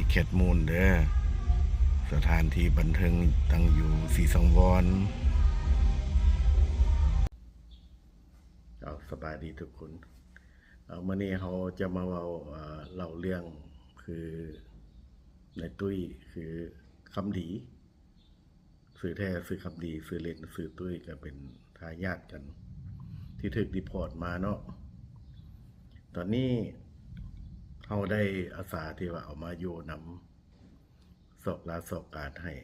ແຄດມູນເດີ ສະຖານທີ່ບັນເທີງຕັ້ງຢູ່ສີສັງວອນ. ເອົາ ສະບາຍດີທຸກຄົນ. ເອົາ ມື້ນີ້ເຮົາຈະມາເວົ້າ ເອີ ເລົ່າເລື່ອງ ຄືນາຍຕຸ້ຍ ຄືຄຳດີ ຊື່ແທ້ຊື່ຄຳດີ ຊື່ຫຼິ້ນຊື່ຕຸ້ຍ ກໍເປັນທາຍາດກັນ ທີ່ຖືກດີພອດມາເນາະ. ຕອນນີ້ເຮົາໄດ້ອາສາທີ່ວ່າເອົາມາຢູ່ນຳ ຊອກລາຊອກການໃຫ້.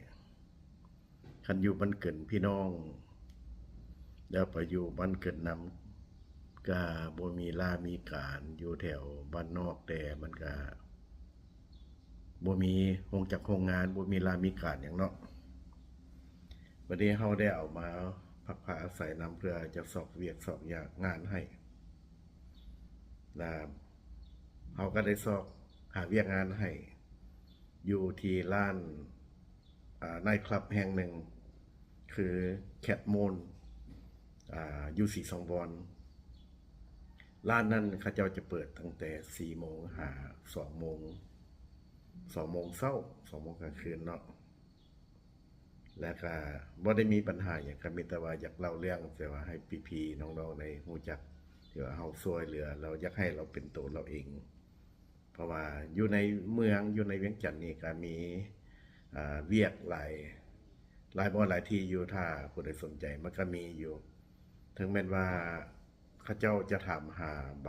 ຄັນຢູ່ບ້ານເກີນພີ່ນ້ອງ ແລ້ວໄປຢູ່ບ້ານເກີນນຳ ກະບໍ່ມີລາມີການ ຢູ່ແຖວບ້ານນອກ ແຕ່ມັນກະ ບໍ່ມີໂຮງຈັກໂຮງງານ ບໍ່ມີລາມີການຫຍັງເນາະ. ບັດນີ້ເຮົາໄດ້ເອົາມາພັກພາອາໄສນຳ ເພື່ອຈະຊອກວຽກຊອກຍາກງານໃຫ້ ແລະ ເຮົາກໍໄດ້ຊອກຫາວຽກງານໃຫ້ ຢູ່ທີ່ຮ້ານ ອາ ໄນຄລັບແຫ່ງໜຶ່ງ ຄື Cat Moon ອາ ຢູ່ສີສັງວອນ. ຮ້ານນັ້ນເຂົາເຈົ້າຈະເປີດຕັ້ງແຕ່ສີ່ໂມງຫາສອງໂມງ ສອງໂມງເຊົ້າ ສອງໂມງກາງຄືນເນາະ. ແລ້ວກະບໍ່ໄດ້ມີບັນຫາຫຍັງ ກະມີແຕ່ວ່າຢາກເລົ່າເລື່ອງ ແຕ່ວ່າໃຫ້ພີ່ໆນ້ອງໆໄດ້ຮູ້ຈັກ ທີ່ວ່າເຮົາຊ່ວຍເຫຼືອລາວ ຢາກໃຫ້ລາວເປັນໂຕລາວເອງ. ເພາະວ່າຢູ່ໃນເມືອງ ຢູ່ໃນວຽງຈັນນີ້ກະມີ ອາ ວຽກຫຼາຍ ຫຼາຍບ່ອນຫຼາຍທີ່ຢູ່ ຖ້າຜູ້ໃດສົນໃຈມັນກະມີຢູ່. ເຖິງແມ່ນວ່າເຂົາເຈົ້າຈະຖາມຫາໃບ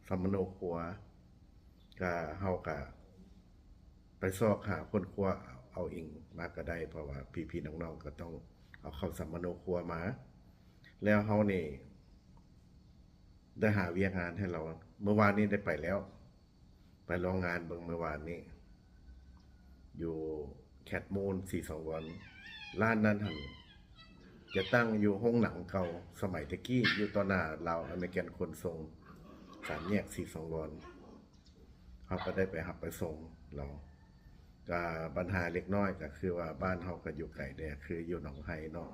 ສຳມະໂນຄົວ ກະ ເຮົາກະໄປຊອກຫາຄົ້ນຄວ້າເອົາເອງມາກະໄດ້ ເພາະວ່າພີ່ໆນ້ອງໆກໍຕ້ອງເອົາເຂົ້າສຳມະໂນຄົວມາ. ແລ້ວເຮົານີ້ໄດ້ຫາວຽກງານໃຫ້ລາວ ມື້ວານນີ້ໄດ້ໄປແລ້ວ ໄປລອງງານເບິ່ງມື້ວານນີ້ ຢູ່ Cat Moon ສີສັງວອນ. ຮ້ານນັ້ນຫັ້ນຈະຕັ້ງຢູ່ໂຮງໜັງເກົ່າ ສະໄໝແຕ່ກີ້ ຢູ່ຕໍ່ໜ້າລາວອາເມລິກັນຂົນສົ່ງ ສາມແຍກສີສັງວອນ. ເຮົາກໍໄດ້ໄປຮັບໄປສົ່ງລາວ. ກະບັນຫາເລັກນ້ອຍກໍຄືວ່າ ບ້ານເຮົາກໍຢູ່ໄກແດ່ ຄືຢູ່ໜອງໄຮເນາະ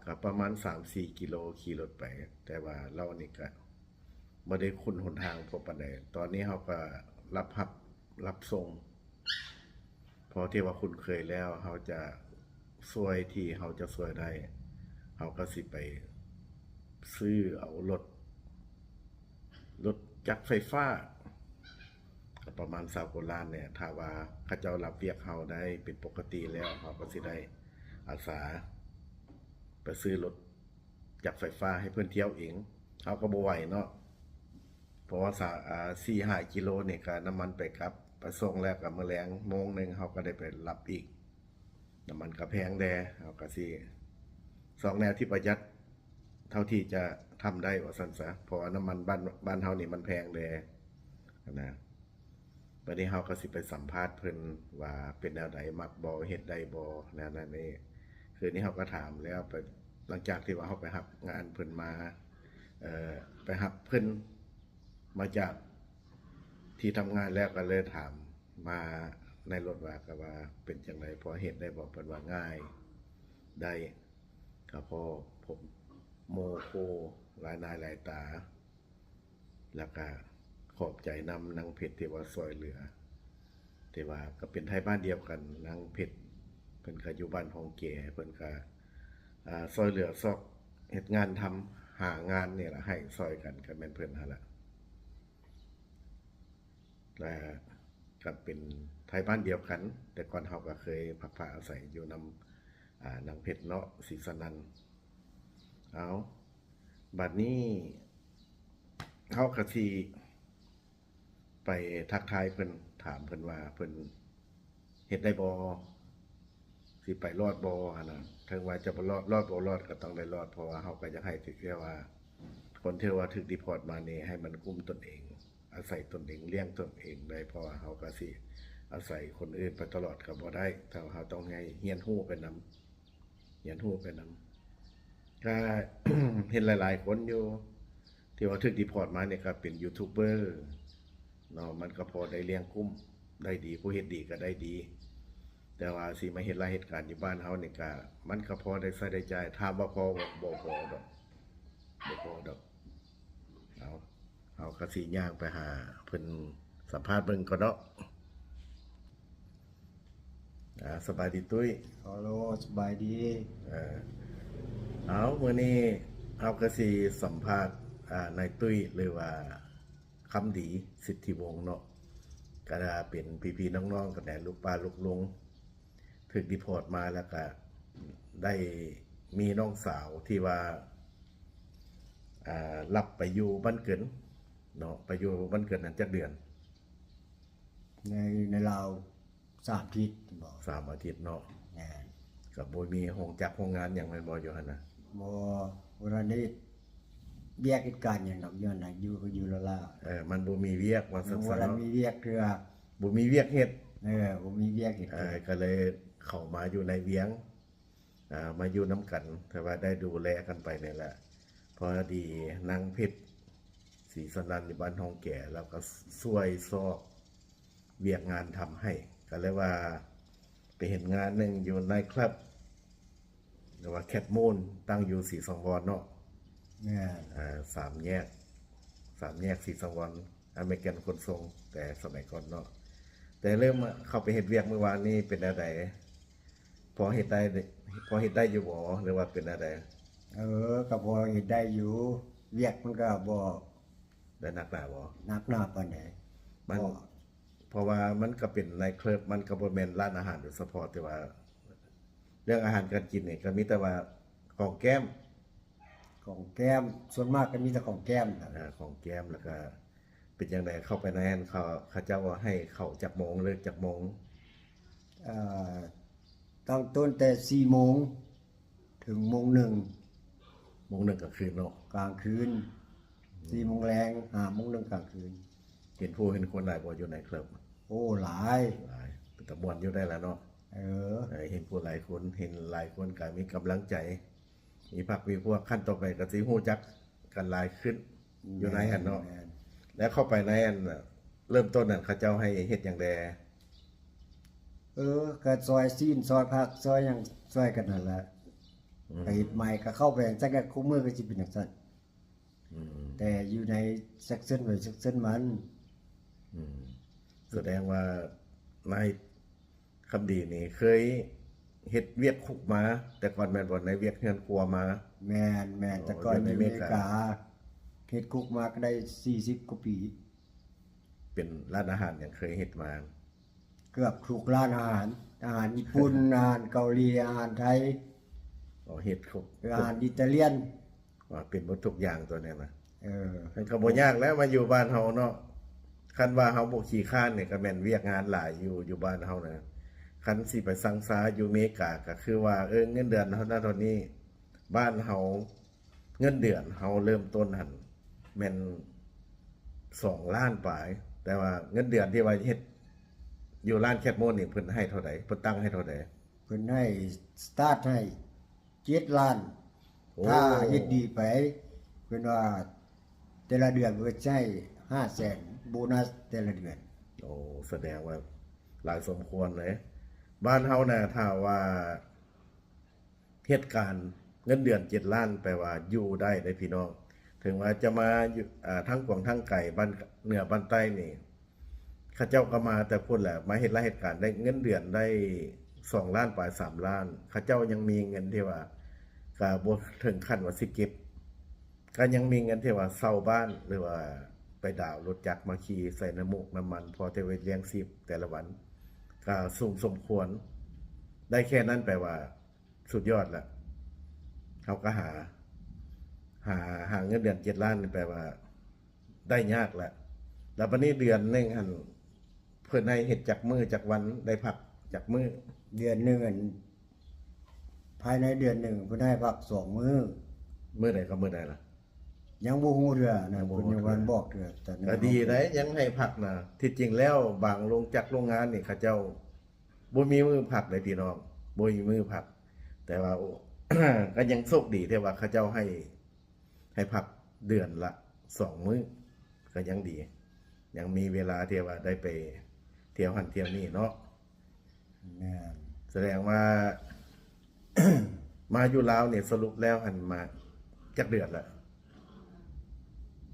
ກໍປະມານສາມສີ່ກິໂລຂີ່ລົດໄປ. ແຕ່ວ່າລາວນີ້ກະບໍ່ໄດ້ຄຸ້ນຫົນທາງພໍປານໃດ. ຕອນນີ້ເຮົາກໍຮັບຮັບ ຮັບສົ່ງ ພໍທີ່ວ່າຄຸ້ນເຄີຍແລ້ວ ເຮົາຈະຊ່ວຍທີ່ເຮົາຈະຊ່ວຍໄດ້ ເຮົາກໍຊິໄປຊື້ເອົາລົດ ລົດຈັກໄຟຟ້າ ກໍປະມານຊາວກວ່າລ້ານແຫຼະ. ຖ້າວ່າເຂົາເຈົ້າຮັບວຽກເຮົາໄດ້ເປັນປົກກະຕິແລ້ວ ເຮົາກໍຊິໄດ້ອາສາໄປຊື້ລົດຈັກໄຟຟ້າໃຫ້ເພິ່ນທ່ຽວເອງ. ເຮົາກໍບໍ່ໄຫວເນາະ ເພາະວ່າສາ ອາ ສີ່ຫ້າກິໂລນີ້ກະນ້ຳມັນໄປກັບ ໄປສົ່ງແລ້ວກະມື້ແລງໂມງໜຶ່ງເຮົາກະໄດ້ໄປຮັບອີກ. ນ້ຳມັນກະແພງແດ່ ເຮົາກະຊິຊອກແນວທີ່ປະຢັດເທົ່າທີ່ຈະທຳໄດ້ວ່າຊັ້ນຊະ ເພາະວ່ານ້ຳມັນບ້ານ ບ້ານເຮົານີ້ມັນແພງແດ່ຫັ້ນນະ. ບັດນີ້ເຮົາກໍຊິໄປສຳພາດເພິ່ນວ່າເປັນແນວໃດ ມັກບໍ່ ເຮັດໄດ້ບໍ່ ແນວນັ້ນນີ້. ຄືນນີ້ເຮົາກໍຖາມແລ້ວ ໄປ ຫຼັງຈາກທີ່ວ່າເຮົາໄປຮັບງານເພິ່ນມາ ເອີ ໄປຮັບເພິ່ນມາຈາກທີ່ທຳງານແລ້ວ ກໍເລີຍຖາມມາໃນລົດວ່າ ກໍວ່າເປັນຈັ່ງໃດ ພໍເຮັດໄດ້ບໍ່? ເພິ່ນວ່າງ່າຍ ໄດ້ ກໍພໍພົບໂມໂຄຫຼາຍໜ້າຫຼາຍຕາ. ແລ້ວກະຂອບໃຈນຳນາງເພັດທີ່ວ່າຊ່ວຍເຫຼືອ ທີ່ວ່າກໍເປັນໄທບ້ານດຽວກັນ. ນາງເພັດເພິ່ນກໍຢູ່ບ້ານພອງແກ ເພິ່ນກໍ ອາ ຊ່ວຍເຫຼືອຊອກເຮັດງານທຳ ຫາງານນີ້ລະ ໃຫ້ຊ່ອຍກັນ ກໍແມ່ນເພິ່ນຫັ້ນລະ. ແລະ ກໍເປັນໄທບ້ານດຽວກັນ ແຕ່ກ່ອນເຮົາກໍເຄີຍພັກພາອາໄສຢູ່ນຳ ອາ ນາງເພັດເນາະ ສີສະໜັ່ນ. ເອົາ ບັດນີ້ເຮົາກໍຊິໄປທັກທາຍເພິ່ນ ຖາມເພິ່ນວ່າເພິ່ນເຮັດໄດ້ບໍ່? ຊິໄປລອດບໍ່ຫັ້ນນະ? ເຖິງວ່າຈະບໍ່ລອດ ລອດບໍ່ລອດກໍຕ້ອງໄດ້ລອດ ເພາະວ່າເຮົາກໍຢາກໃຫ້ຖືກແຕ່ວ່າ ຄົນທີ່ວ່າຖືກດີພອດມານີ້ ໃຫ້ມັນກຸ້ມຕົນເອງ ອາໄສຕົນເອງ ລ້ຽງຕົນເອງໄດ້ ເພາະວ່າເຮົາກໍຊິອາໄສຄົນອື່ນໄປຕະຫຼອດກໍບໍ່ໄດ້. ແຕ່ວ່າເຮົາຕ້ອງໃຫ້ຮຽນຮູ້ໄປນຳ ຮຽນຮູ້ໄປນຳ. ກໍເຫັນຫຼາຍໆຄົນຢູ່ ທີ່ວ່າຖືກດີພອດມານີ້ ກໍເປັນຢູທູບເບີເນາະ ມັນກໍພໍໄດ້ລ້ຽງກຸ້ມໄດ້ດີ ຜູ້ເຮັດດີກໍໄດ້ດີ. ແຕ່ວ່າຊິມາເຮັດລາຍເຮັດການຢູ່ບ້ານເຮົານີ້ ກໍມັນກໍພໍໄດ້ໃຊ້ໄດ້ຈ່າຍ ຖາມວ່າພໍບໍ່? ບໍ່ພໍດອກ ບໍ່ພໍດອກ. ເອົາ ເຮົາກໍຊິຍ່າງໄປຫາເພິ່ນສຳພາດເບິ່ງກ່ອນເນາະ. ອ່າ ສະບາຍດີຕຸ້ຍ. ຮັລໂຫຼ ສະບາຍດີ. ເອີ ເອົາ ມື້ນີ້ເຮົາກໍຊິສຳພາດ ອ່າ ນາຍຕຸ້ຍ ຫຼືວ່າ ຄຳດີ ສິດທິວົງເນາະ, ກໍເປັນພີ່ໆນ້ອງໆກັນແຫຼະ ລູກປ້າລູກລຸງ ຖືກດີພອດມາ ແລ້ວກະໄດ້ມີນ້ອງສາວທີ່ວ່າ ອ່າ ລັບໄປຢູ່ບ້ານເກີນເນາະ, ໄປຢູ່ບ້ານເກີນນັ້ນຈັກເດືອນ? ໃນ ໃນລາວ ສາມທິດບໍ? ສາມອາທິດເນາະ. ແມ່ນ. ກໍບໍ່ມີໂຮງຈັກໂຮງງານຫຍັງແມ່ນບໍ່ ຢູ່ຫັ້ນນະ? ບໍ່ ບໍ່ທັນໄດ້ເຮັດວຽກເຮັດການຫຍັງດອກ ຢູ່ຫັ້ນນະ ຢູ່ກໍຢູ່ລ້າໆ. ເອີ ມັນບໍ່ມີວຽກວ່າຊັ້ນຊະເນາະ. ບໍ່ທັນມີວຽກເທື່ອ. ບໍ່ມີວຽກເຮັດ. ເອີ ບໍ່ມີວຽກເຮັດ. ເອີ ກໍເລີຍເຂົ້າມາຢູ່ໃນວຽງ ອ່າ ມາຢູ່ນຳກັນ ແຕ່ວ່າໄດ້ດູແລກັນໄປນີ້ແຫຼະ. ພໍດີນາງເພັດ ສີສະໜັ່ນ ຢູ່ບ້ານຮ່ອງແກ ລາວກໍຊ່ວຍຊອກວຽກງານທຳໃຫ້ ກໍເລີຍວ່າໄປເຮັດງານໜຶ່ງຢູ່ໄນຄລັບ ຫຼືວ່າແຄດມູນ ຕັ້ງຢູ່ສີສັງວອນເນາະ. ແມ່ນ. ອ່າ ສາມແຍກ ສາມແຍກສີສັງວອນ ອາເມລິກັນຂົນສົ່ງ ແຕ່ສະໄໝກ່ອນເນາະ. ແຕ່ເລີ່ມເຂົ້າໄປເຮັດວຽກມື້ວານນີ້ເປັນແນວໃດ? ພໍເຮັດໄດ້ ພໍເຮັດໄດ້ຢູ່ບໍ່ ຫຼືວ່າເປັນແນວໃດ? ເອີ ກໍພໍເຮັດໄດ້ຢູ່ ວຽກມັນກໍບໍ່ໄດ້ໜັກໜາບໍ່? ໜັກໜາປານໃດ. ມັນ ເພາະ ເພາະວ່າມັນກໍເປັນໄນຄລັບ ມັນກໍບໍ່ແມ່ນຮ້ານອາຫານໂດຍສະເພາະ ແຕ່ວ່າເລື່ອງອາຫານການກິນນີ້ກໍມີແຕ່ວ່າຂອງແກ້ມ ຂອງແກ້ມ ສ່ວນມາກກໍມີແຕ່ຂອງແກ້ມ. ອ່າ ຂອງແກ້ມ. ແລ້ວກໍເປັນຈັ່ງໃດ ເຂົ້າໄປໃນຫັ້ນ ເຂົາ ເຂົາເຈົ້າໃຫ້ເຂົ້າຈັກໂມງ ເລີກຈັກໂມງ? ເອີ ຕັ້ງຕົ້ນແຕ່ສີ່ໂມງເຖິງໂມງໜຶ່ງ. ໂມງໜຶ່ງກາງຄືນເນາະ? ກາງຄືນ. ອືມ ສີ່ໂມງແລງ ຫ້າໂມງໜຶ່ງກາງຄືນ. ເຫັນຜູ້ເຫັນຄົນຫຼາຍບໍ່ ຢູ່ໃນຄລັບ? ໂອ້ ຫຼາຍ ຫຼາຍ. ເປັນຕາມ່ວນຢູ່ໄດ້ລະເນາະ. ເອີ ເອີ ເຫັນຜູ້ຫຼາຍຄົນ ເຫັນຫຼາຍຄົນກໍມີກຳລັງໃຈ ມີພັກມີພວກ ຂັ້ນຕໍ່ໄປກໍຊິຮູ້ຈັກກັນຫຼາຍຂຶ້ນ ແມ່ນ ຢູ່ໃນຫັ້ນເນາະ. ແມ່ນ. ແລ້ວເຂົ້າໄປໃນອັນ ເລີ່ມຕົ້ນນັ້ນ ເຂົາເຈົ້າໃຫ້ເຮັດຫຍັງແດ່? ເອີ ກໍຊອຍຊີ້ນ ຊອຍຜັກ ຊອຍຫຍັງ ຊອຍກັນຫັ້ນແຫຼະ. ອືມ ໄປເຮັດໃໝ່ ກໍເຂົ້າໄປຈັ່ງຊັ້ນ ແລ້ວຄູ່ມື້ກໍຊິເປັນຈັ່ງຊັ້ນ. ອືມ ແຕ່ຢູ່ໃນເຊັກຊັນໄປເຊັກຊັນມັນ. ອືມ ສະແດງວ່ານາຍຄຳດີນີ້ເຄີຍເຮັດວຽກຄຸກມາແຕ່ກ່ອນແມ່ນບໍ່? ໃນວຽກເຮືອນຄົວມາ. ແມ່ນໆ. ອໍ ແຕ່ກ່ອນຢູ່ອາເມລິກາ ເຮັດຄຸກມາກໍໄດ້ສີ່ສິບກວ່າປີ. ເປັນຮ້ານອາຫານຫຍັງເຄີຍເຮັດມາ? ເກືອບທຸກຮ້ານອາຫານ ອາຫານຍີ່ປຸ່ນ ອາຫານເກົາຫຼີ ອາຫານໄທ. ອໍ ເຮັດຄົບ ອາຫານອິຕາລຽນ. ວ່າເປັນໝົດທຸກຢ່າງຕົວນີ້ນະ. ເອີ ມັນກໍບໍ່ຍາກແລ້ວ ມາຢູ່ບ້ານເຮົາເນາະ. ຄັນວ່າເຮົາບໍ່ຂີ້ຄ້ານນີ້ ກໍແມ່ນວຽກງານຫຼາຍຢູ່ ຢູ່ບ້ານເຮົານະ. ຄັນຊິໄປຊັ່ງຊາຢູ່ເມກາ ກໍຄືວ່າ ເອີ ເງິນເດືອນເທົ່ານັ້ນເທົ່ານີ້. ບ້ານເຮົາ ເງິນເດືອນເຮົາເລີ່ມຕົ້ນຫັ້ນແມ່ນສອງລ້ານປາຍ, ແຕ່ວ່າເງິນເດືອນທີ່ວ່າເຮັດຢູ່ຮ້ານແຄດມູນນີ້ ເພິ່ນໃຫ້ເທົ່າໃດ? ເພິ່ນຕັ້ງໃຫ້ເທົ່າໃດ? ເພິ່ນໃຫ້ ສະຕາດໃຫ້ເຈັດລ້ານ. ໂອ້ ຖ້າເຮັດດີໄປ ເພິ່ນວ່າແຕ່ລະເດືອນເພິ່ນໃຫ້ຫ້າແສນ ໂບນັສແຕ່ລະເດືອນ. ໂອ້ ສະແດງວ່າຫຼາຍສົມຄວນເລີຍ. ບ້ານເຮົານະ ຖ້າວ່າ ເຮັດການເງິນເດືອນເຈັດລ້ານ ແປວ່າຢູ່ໄດ້ເດ້ພີ່ນ້ອງ. ເຖິງວ່າຈະມາຢູ່ ອ່າ ທາງກວາງທາງໄກ ບ້ານເໜືອບ້ານໃຕ້ນີ້ ເຂົາເຈົ້າກໍມາແຕ່ພຸ້ນແຫຼະ ມາເຮັດລາເຮັດການ ໄດ້ເງິນເດືອນໄດ້ສອງລ້ານປາຍ ສາມລ້ານ. ເຂົາເຈົ້າຍັງມີເງິນທີ່ວ່າ ກໍບໍ່ເຖິງຂັ້ນວ່າຊິເກັບ ກໍຍັງມີເງິນທີ່ວ່າເຊົ່າບ້ານ ຫຼືວ່າໄປດາວລົດຈັກມາຂີ່ໃສ່ນ້ຳມູກນ້ຳມັນ ພໍແຕ່ໄວ້ລ້ຽງຊີບແຕ່ລະວັນ ກໍສູງສົມຄວນ. ໄດ້ແຄ່ນັ້ນແປວ່າ ສຸດຍອດລະ. ເຮົາກໍຫາ ຫາ ຫາເງິນເດືອນເຈັດລ້ານນີ້ແປວ່າໄດ້ຍາກລະ. ແລ້ວບັດນີ້ເດືອນໜຶ່ງຫັ້ນ ເພິ່ນໃຫ້ເຮັດຈັກມື້ຈັກວັນ ໄດ້ພັກຈັກມື້? ເດືອນໜຶ່ງຫັ້ນ ພາຍໃນເດືອນໜຶ່ງເພິ່ນໃຫ້ພັກສອງມື້. ມື້ໃດກັບມື້ໃດລະ? ຍັງບໍ່ຮູ້ເທື່ອນະ. ຍັງບໍ່ຮູ້ເທື່ອ. ເພິ່ນຍັງບໍ່ທັນບອກເທື່ອ. ແຕ່ກໍດີໄດ໋ ຍັງໃຫ້ພັກນະ. ທີ່ຈິງແລ້ວບາງໂລງຈັກໂລງງານນີ້ ເຂົາເຈົ້າ ບໍ່ມີມື້ພັກເດ້ພີ່ນ້ອງ ບໍ່ມີມື້ພັກ. ແຕ່ວ່າ ໂອ້ ກໍຍັງໂຊກດີທີ່ວ່າເຂົາເຈົ້າໃຫ້ ໃຫ້ພັກເດືອນລະສອງມື້ ກໍຍັງດີ ຍັງມີເວລາທີ່ວ່າໄດ້ໄປທ່ຽວຫັ້ນທ່ຽວນີ້ເນາະ. ແມ່ນ. ສະແດງວ່າ ມາຢູ່ລາວນີ້ ສະຫຼຸບແລ້ວຫັ້ນມາຈັກເດືອນລະ?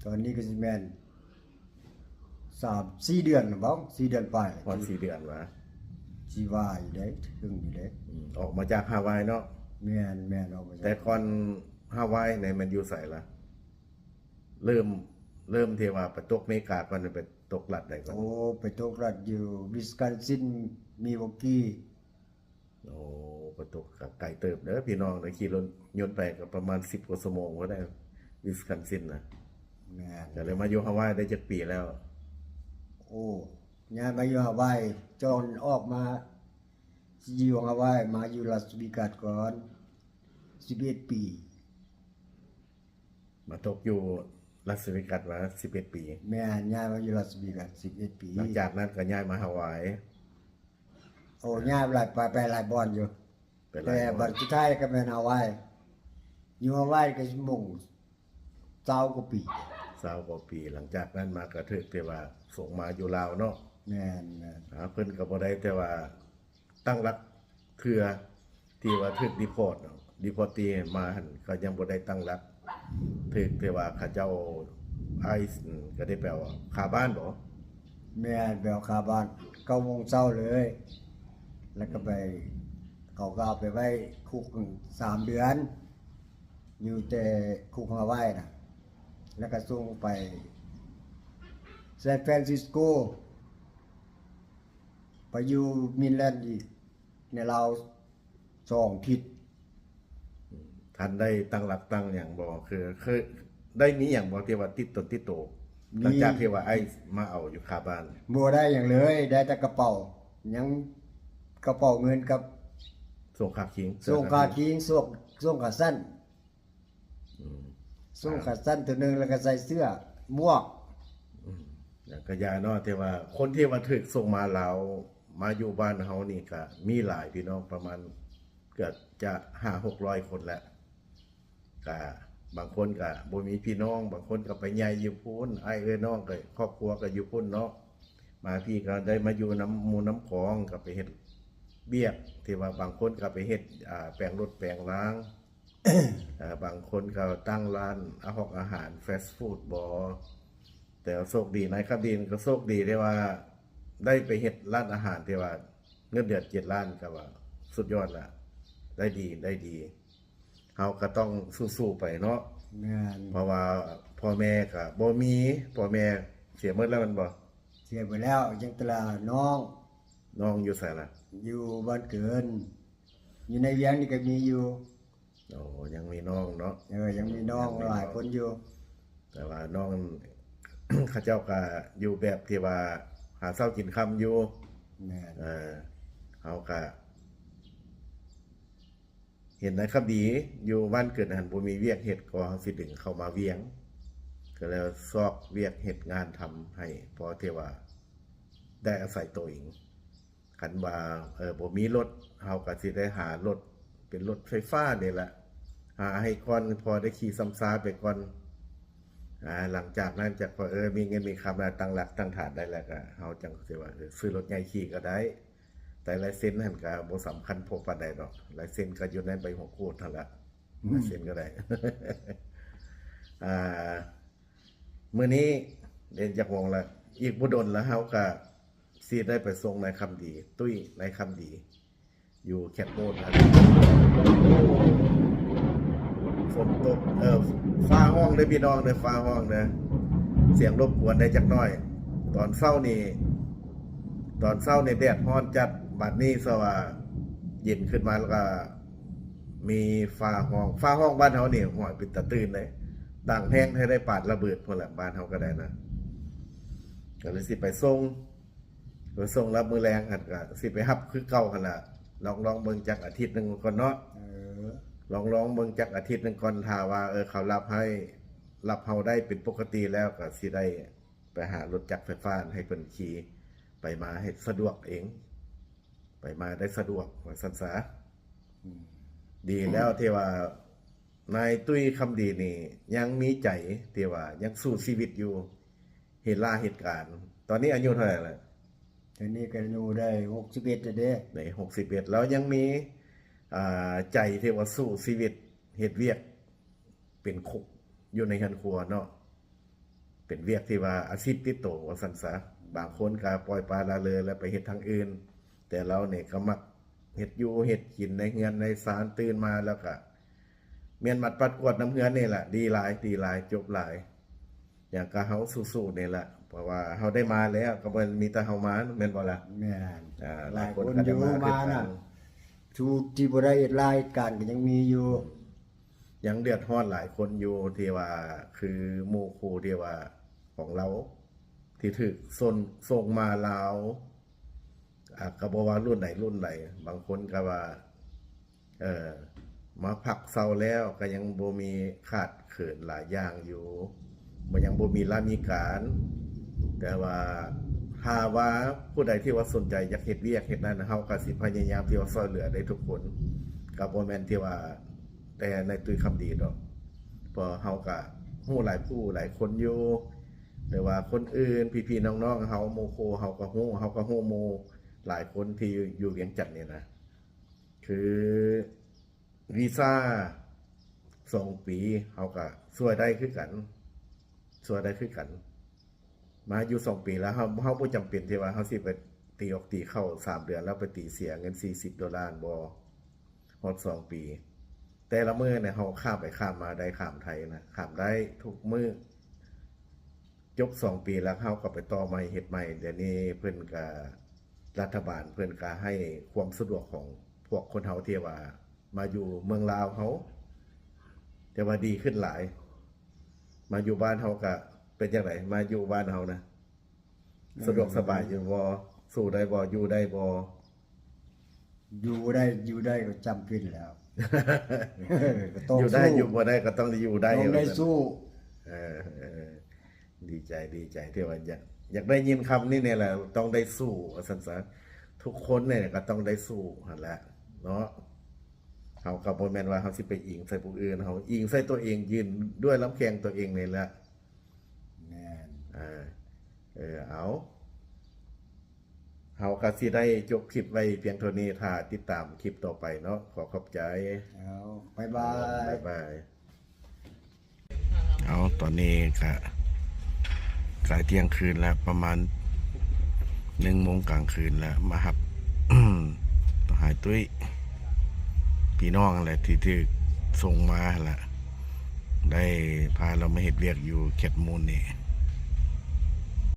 ຕອນນີ້ກໍຊິແມ່ນສາມສີ່ເດືອນແລ້ວບໍ? ສີ່ເດືອນປາຍ. ຮອດສີ່ເດືອນຫວາ? ຊິວ່າຢູ່ເດ້ ເຖິງຢູ່ເດ້. ອືມ ອອກມາຈາກຮາວາຍເນາະ. ແມ່ນໆ ອອກມາຈາກ ແຕ່ກ່ອນຮາວາຍນີ້ແມ່ນຢູ່ໃສລະ? ເລີ່ມ ເລີ່ມທີ່ວ່າໄປຕົກເມກາກ່ອນ ໄປຕົກລັດໃດກ່ອນ? ໂອ້ ໄປຕົກລັດຢູ່ວິສຄອນຊິນ ມິລວອກກີ. ໂອ້ ໄປຕົກ ກະໄກເຕີບເດີພີ່ນ້ອງເດີ ຂີ່ລົດຍົນໄປກໍປະມານສິບກວ່າຊົ່ວໂມງພຸ້ນແຫຼະ ວິສຄອນຊິນນະ. ແມ່ນ. ກະເລີຍມາຢູ່ຮາວາຍໄດ້ຈັກປີແລ້ວ? ໂອ້ ຍ້າຍມາຢູ່ຮາວາຍ ຈອນອອກມາຊິຢູ່ຮາວາຍ ມາຢູ່ລາສເວກັສກ່ອນ ສິບເອັດປີ. ມາຕົກຢູ່ລາສເວກັສວ່າສິບເອັດປີ. ແມ່ນ ຍ້າຍມາຢູ່ລາສເວກັສສິບເອັດປີ. ຫຼັງຈາກນັ້ນກໍຍ້າຍມາຮາວາຍ. ໂອ້ ຍ້າຍຫຼາຍ ໄປ ໄປຫຼາຍບ່ອນຢູ່ ໄປຫຼາຍບ່ອນ. ແຕ່ບັດສຸດທ້າຍກໍແມ່ນຮາວາຍ. ຢູ່ຮາວາຍກໍຊົ່ວໂມງຊາວກວ່າປີ. ຊາວກວ່າປີ. ຫຼັງຈາກນັ້ນມາກໍຖືກແຕ່ວ່າສົ່ງມາຢູ່ລາວເນາະ. ແມ່ນໆ. ຫາເພິ່ນກໍບໍ່ໄດ້ແຕ່ວ່າ ຕັ້ງຫຼັກເທື່ອ ທີ່ວ່າຖືກດີພອດເນາະ ດີພອດທີ່ມາຫັ້ນ ກໍຍັງບໍ່ໄດ້ຕັ້ງຫຼັກ. ຖືກແຕ່ວ່າເຂົາເຈົ້າ ໄອສ໌ ກໍໄດ້ໄປເອົາຄາບ້ານບໍ? ແມ່ນ ໄປເອົາຄາບ້ານ ເກົ້າໂມງເຊົ້າເລີຍ ແລ້ວກໍໄປ ເຂົາກໍເອົາໄປໄວ້ຄຸກສາມເດືອນ ຢູ່ແຕ່ຄຸກຮາວາຍນະ ແລ້ວກໍສົ່ງໄປ San Francisco ໄປຢູ່ເມນແລນອີກ ໃນລາວສອງທິດ. ອືມ ທ່ານໄດ້ຕັ້ງຫຼັກຕັ້ງຫຍັງບໍ່? ຄື ຄືໄດ້ມີຫຍັງບໍ່ທີ່ວ່າຕິດຕົນຕິດໂຕ ມີ ຫຼັງຈາກທີ່ວ່າໄອສ໌ມາເອົາຢູ່ຄາບ້ານ? ບໍ່ໄດ້ຫຍັງເລີຍ ໄດ້ແຕ່ກະເປົາ ຍັງກະເປົາເງິນກັບ ໂສ້ງຄາຄີງ ໂສ້ງຄາຄີງ ໂສ້ງ ໂສ້ງຂາສັ້ນ. ອືມ ໂສ້ງຂາສັ້ນຕົວໜຶ່ງ ແລ້ວກໍໃສ່ເສື້ອໝວກ. ອືມ ແລ້ວກໍຢ່າເນາະ ແຕ່ວ່າຄົນທີ່ວ່າຖືກສົ່ງມາລາວ ມາຢູ່ບ້ານເຮົານີ້ກໍມີຫຼາຍພີ່ນ້ອງ ປະມານເກືອບຈະຫ້າຫົກຮ້ອຍຄົນແຫຼະ. ກໍບາງຄົນກໍບໍ່ມີພີ່ນ້ອງ ບາງຄົນກໍໄປໃຫຍ່ຢູ່ພຸ້ນ ອ້າຍເອື້ອຍນ້ອງກໍ ຄອບຄົວກໍຢູ່ພຸ້ນເນາະ. ມາພີ້ກໍໄດ້ມາຢູ່ນຳໝູ່ນຳຂອງ ກໍໄປເຮັດວຽກ ທີ່ວ່າບາງຄົນກໍໄປເຮັດ ອ່າ ແປງລົດແປງລາງ ເອີ ບາງຄົນກໍຕັ້ງຮ້ານອາຫອກອາຫານ fast food ບໍ. ແຕ່ວ່າໂຊກດີ ນາຍຄຳດີນີ້ກໍໂຊກດີທີ່ວ່າໄດ້ໄປເຮັດຮ້ານອາຫານທີ່ວ່າເງິນເດືອນເຈັດລ້ານ ກໍວ່າສຸດຍອດລະ ໄດ້ດີ ໄດ້ດີ. ເຮົາກໍຕ້ອງສູ້ໆໄປເນາະ. ແມ່ນ. ເພາະວ່າພໍ່ແມ່ກໍບໍ່ມີ ພໍ່ແມ່ເສຍໝົດແລ້ວແມ່ນບໍ່? ເສຍໝົດແລ້ວ ຍັງແຕ່ລະນ້ອງ. ນ້ອງຢູ່ໃສລະ? ຢູ່ບ້ານເກີນ ຢູ່ໃນວຽງນີ້ກໍມີຢູ່. ໂອ້ ຍັງມີນ້ອງເນາະ. ເອີ ຍັງມີນ້ອງ ຍັງມີນ້ອງຫຼາຍຄົນຢູ່ ແຕ່ວ່ານ້ອງ ເຂົາເຈົ້າກໍຢູ່ແບບທີ່ວ່າຫາເຊົ້າກິນຄ່ຳຢູ່. ແມ່ນ. ເອີ ເຮົາກໍເຫັນນາຍຄຳດີຢູ່ບ້ານເກີດຫັ້ນບໍ່ມີວຽກເຮັດ ກໍເຮົາຊິດຶງເຂົ້າມາວຽງ ກໍແລ້ວຊອກວຽກເຮັດງານທຳໃຫ້ພໍທີ່ວ່າໄດ້ອາໄສໂຕເອງ. ຄັນວ່າ ເອີ ບໍ່ມີລົດ ເຮົາກໍຊິໄດ້ຫາລົດ ເປັນລົດໄຟຟ້ານີ້ແຫຼະ ຫາໃຫ້ກ່ອນ ພໍໄດ້ຂີ່ຊຳຊາໄປກ່ອນ. ອາ ຫຼັງຈາກນັ້ນຈະພໍ ເອີ ມີເງິນມີຄຳແລ້ວ ຕັ້ງຫຼັກຕັ້ງຖານໄດ້ແລ້ວ ກໍເຮົາຈັ່ງຊິວ່າ ເອີ ຊື້ລົດໃຫຍ່ຂີ່ກໍໄດ້. ແຕ່ລາຍເຊັນຫັ້ນກໍບໍ່ສຳຄັນພໍປານໃດດອກ ລາຍເຊັນກໍຢູ່ໃນໃບຫົວໂກດຫັ້ນລະ ອືມ ລາຍເຊັນກໍໄດ້. ອາ ມື້ນີ້ເດ ຈັກໂມງລະ? ອີກບໍ່ດົນລະ ເຮົາກະຊິໄດ້ໄປສົ່ງນາຍຄຳດີ ຕຸ້ຍນາຍຄຳດີ ຢູ່ແຄດໂບນນະ. ຝົນຕົກ ເອີ ຟ້າຮ້ອງເດີພີ່ນ້ອງເດີ ຟ້າຮ້ອງເດີ ສຽງລົບກວນໄດ້ຈັກໜ້ອຍ. ຕອນເຊົ້ານີ້ ຕອນເຊົ້ານີ້ແດດຮ້ອນຈັດ ບັດນີ້ຊະວ່າເຢັນຂຶ້ນມາແລ້ວກະ ມີຟ້າຮ້ອງ ຟ້າຮ້ອງບ້ານເຮົານີ້ ໂອ້ຍ ເປັນຕາຕື່ນເດ້ ດັງແຮງແທ້ໄດ້ ປານລະເບີດພຸ້ນແຫຼະ ບ້ານເຮົາກໍໄດ້ນະ. ກໍເລີຍຊິໄປສົ່ງ ໄປສົ່ງແລ້ວມື້ແລງຫັ້ນກໍຊິໄປຮັບຄືເກົ່າຫັ້ນລະ. ລອງ ລອງເບິ່ງຈັກອາທິດໜຶ່ງກ່ອນເນາະ. ເອີ ລອງ ລອງເບິ່ງຈັກອາທິດໜຶ່ງກ່ອນ ຖ້າວ່າ ເອີ ເຂົາຮັບໃຫ້ ຮັບເຮົາໄດ້ເປັນປົກກະຕິແລ້ວ ກໍຊິໄດ້ໄປຫາລົດຈັກໄຟຟ້າໃຫ້ເພິ່ນຂີ່ ໄປມາໃຫ້ສະດວກເອງ. ໄປມາໄດ້ສະດວກວ່າຊັ້ນສາ. ອືມ ດີແລ້ວທີ່ວ່ານາຍຕຸ້ຍຄຳດີນີ້ຍັງມີໃຈທີ່ວ່າຍັງສູ້ຊີວິດຢູ່ ເຮັດລາເຮັດການ. ຕອນນີ້ອາຍຸເທົ່າໃດລະ? ຕອນນີ້ກໍອາຍຸໄດ້ຫົກສິບເອັດແລ້ວເດ້. ໄດ້ຫົກສິບເອັດ ແລ້ວຍັງມີ ອ່າ ໃຈທີ່ວ່າສູ້ຊີວິດ ເຮັດວຽກ ເປັນຄຸກຢູ່ໃນເຮືອນຄົວເນາະ ເປັນວຽກທີ່ວ່າອາຊີບຕິດໂຕວ່າຊັ້ນສາ. ບາງຄົນກໍປ່ອຍປະລະເລີແລ້ວໄປເຮັດທາງອື່ນ ແຕ່ລາວນີ້ກໍມັກເຮັດຢູ່ເຮັດກິນໃນເຮືອນໃນຊານ ຕື່ນມາແລ້ວກໍແມ່ນມາປັດກວາດນຳເຮືອນນີ້ແຫຼະ. ດີຫຼາຍ ດີຫຼາຍ ຈົບຫຼາຍ. ຫຍັງກໍເຮົາສູ້ໆນີ້ແຫຼະ ເພາະວ່າເຮົາໄດ້ມາແລ້ວ ກໍບໍ່ແມ່ນມີແຕ່ເຮົາມາ ແມ່ນບໍ່ລະ? ແມ່ນ ອ່າ ຫຼາຍຄົນກໍໄດ້ມາຄືກັນ. ຜູ້ທີ່ບໍ່ໄດ້ເຮັດລາຍການກໍຍັງມີຢູ່ ຍັງເດືອດຮ້ອນຫຼາຍຄົນຢູ່ ທີ່ວ່າຄືໝູ່ຄູ່ທີ່ວ່າຂອງລາວ ທີ່ຖືກສົ່ງ ສົ່ງມາລາວ ອ່າ ກໍບໍ່ວ່າລຸ້ນໃດລຸ້ນໃດ ບາງຄົນກໍວ່າ ເອີ ມາພັກເຊົາແລ້ວ ກໍຍັງບໍ່ມີ ຂາດເຂີນຫຼາຍຢ່າງຢູ່ ບໍ່ ຍັງບໍ່ມີລາມີການ. ແຕ່ວ່າຖ້າວ່າຜູ້ໃດທີ່ວ່າສົນໃຈຢາກເຮັດວຽກເຮັດນັ້ນ ເຮົາກໍຊິພະຍາຍາມທີ່ວ່າຊ່ວຍເຫຼືອໄດ້ທຸກຄົນ ກໍບໍ່ແມ່ນທີ່ວ່າແຕ່ນາຍຕຸ້ຍຄຳດີດອກ ເພາະເຮົາກໍຮູ້ຫຼາຍຜູ້ຫຼາຍຄົນຢູ່ ຫຼືວ່າຄົນອື່ນ ພີ່ໆນ້ອງໆເຮົາ ໝູ່ຄູ່ເຮົາກໍຮູ້ ເຮົາກໍຮູ້ໝູ່ຫຼາຍຄົນທີ່ຢູ່ ຢູ່ວຽງຈັນນີ້ນະ ຄືວີຊາສອງປີ ເຮົາກໍຊ່ວຍໄດ້ຄືກັນ ຊ່ວຍໄດ້ຄືກັນ. ມາຢູ່ສອງປີແລ້ວ ເຮົາ ເຮົາບໍ່ຈຳເປັນທີ່ວ່າເຮົາຊິໄປຕີອອກຕີເຂົ້າສາມເດືອນ ແລ້ວໄປຕີເສຍເງິນສີ່ສິບໂດລາ ບໍ່ຮອດສອງປີ. ແຕ່ລະມື້ນີ້ເຮົາຂ້າມໄປຂ້າມມາໄດ້ ຂ້າມໄທນະ ຂ້າມໄດ້ທຸກມື້. ຈົບສອງປີແລ້ວ ເຮົາກໍໄປຕໍ່ໃໝ່ ເຮັດໃໝ່. ດຽວນີ້ເພິ່ນກະ ລັດຖະບານເພິ່ນກະໃຫ້ຄວາມສະດວກຂອງພວກຄົນເຮົາທີ່ວ່າມາຢູ່ເມືອງລາວເຮົາ ແຕ່ວ່າດີຂຶ້ນຫຼາຍ. ມາຢູ່ບ້ານເຮົາກະເປັນຈັ່ງໃດ? ມາຢູ່ບ້ານເຮົານະ ສະດວກສະບາຍຢູ່ບໍ່? ສູ້ໄດ້ບໍ່? ຢູ່ໄດ້ບໍ່? ຢູ່ໄດ້ ຢູ່ໄດ້ກໍຈຳເປັນແລ້ວ ກໍຕ້ອງ ຢູ່ໄດ້ ສູ້ ຢູ່ບໍ່ໄດ້ກໍຕ້ອງໄດ້ຢູ່ໄດ້ ຕ້ອງໄດ້ ວ່າຊັ້ນ ສູ້. ເອີ ເອີ ດີໃຈ ດີໃຈທີ່ວ່າຢາກ ຢາກໄດ້ຍິນຄຳນີ້ແນ່ແຫຼະ ຕ້ອງໄດ້ສູ້ ວ່າຊັ້ນຊະ. ທຸກຄົນນີ້ກໍຕ້ອງໄດ້ສູ້ຫັ້ນແຫຼະເນາະ. ເຮົາກໍບໍ່ແມ່ນວ່າເຮົາຊິໄປອີງໃສ່ຜູ້ອື່ນ ເຮົາອີງໃສ່ຕົວເອງ ຢືນດ້ວຍລຳແຂ້ງຕົວເອງນີ້ແຫຼະ. ແມ່ນ ເອີ ເອີ ເອົາ ເຮົາກໍຊິໄດ້ຈົບຄລິບໄວ້ພຽງເທົ່ານີ້ ຖ້າຕິດຕາມຄລິບຕໍ່ໄປເນາະ. ຂໍຂອບໃຈ ເອົາ ບາຍບາຍ ບາຍບາຍ. ເອົາ ຕອນນີ້ກະໃກ້ທ່ຽງຄືນແລ້ວ ປະມານໜຶ່ງໂມງກາງຄືນແລ້ວ ມາຮັບ ຫາຍຕຸ້ຍ ພີ່ນ້ອງຫັ້ນແຫຼະ ທີ່ຖືກສົ່ງມາຫັ້ນແຫຼະ ໄດ້ພາລາວມາເຮັດວຽກຢູ່ແຄດມູນນີ້.